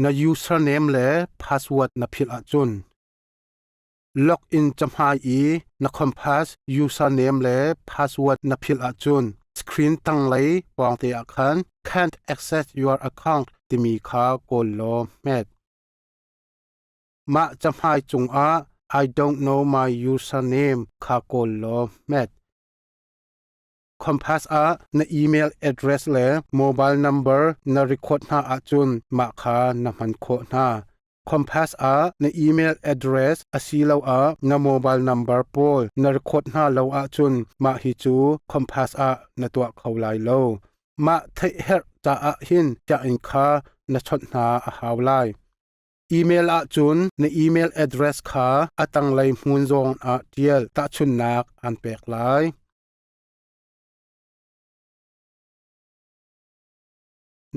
Na username le password na philh ahcun login cahmai i na Compass username le password na philh ahcun screen tanglei pawngte ah khan Can't access your account timi kha kawl law hmet. Mah cahmai cungah I don't know my username kha kawl law hmet. Compass ah na email address le mobile number na record hna ahcun mah kha na hman khawh hna. Compass ah na email address asiloah na mobile number pawl na record hna lo ahcun mah hi cu Compass ah na tuah kho lai lo. Mah theihherh caah hin sianginn kha na chawnh hna a hau lai. Email ahcun na email address kha a tanglei hmun zawn ah ṭial tahchunhnak an pek lai.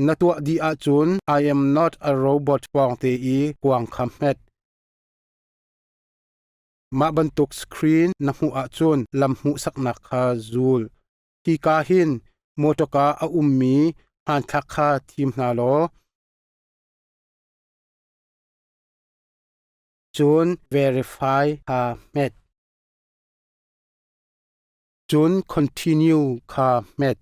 Na tuah dih ahcun I am not a robot pawngte i kuang kha hmet. Mah bantuk screen na hmuh ahcun lam hmuhsaknak kha zul. Hika hin mawṭawka a ummi hmanthlak kha thim hna law cun verify kha hmet. Cun continue kha hmet.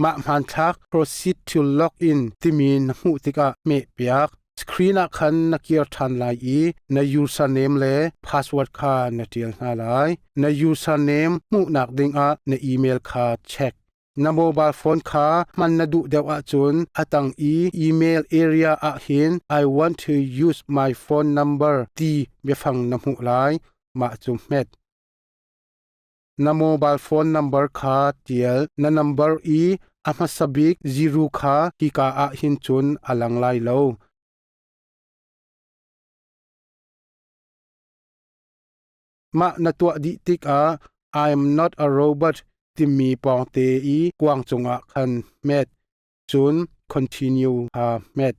Mah hmanthlak proceed to login timi na hmuh tikah hmehpiak. Screen ah khan na kir ṭhan lai i na username le password kha na ṭial hna lai. Na username hmuhnak dingah na email kha check. Na mobile phone kha hman na duh deuh ahcun a tang i email area ah hin I want to use my phone number ti biafang na hmuh lai. Mah cu hmet. Na mobile phone number kha ṭial. Na number i a hmasa bik zero kha hika ah hin cun a lang lai lo. Mah na tuah dih tikah I am not a robot timi pawngte i kuang cungah khan hmet. Cun continue kha hmet.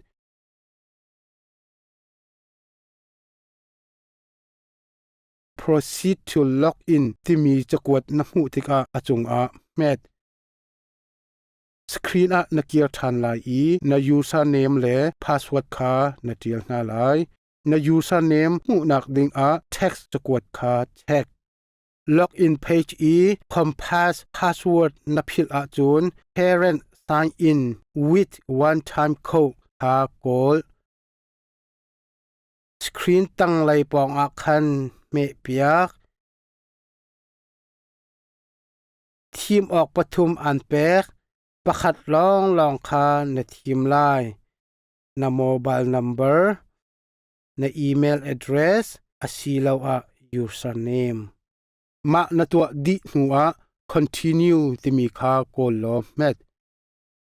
Proceed to login timi cakuat na hmuh tikah a cungah hmet. Screen ah na kir ṭhan lai i na username le password kha na ṭial hna lai. Na username hmuhnak dingah text cakuat kha check. Login page i Compass password na philh ahcun Parent sign in with one-time code kha kawl. Screen tanglei pawngah khan hmehpiak. Thim awk pathum an pek. Pakhat lawnglawng kha na thim lai. Na mobile number, na email address asiloah username. Mah na tuah dih hnuah continue timi kha kawl law hmet.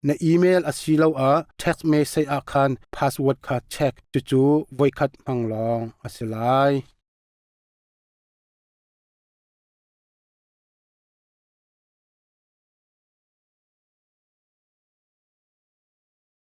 Na email asiloah text message ah khan password kha check. Cucu voikhat hmang lawng a si lai.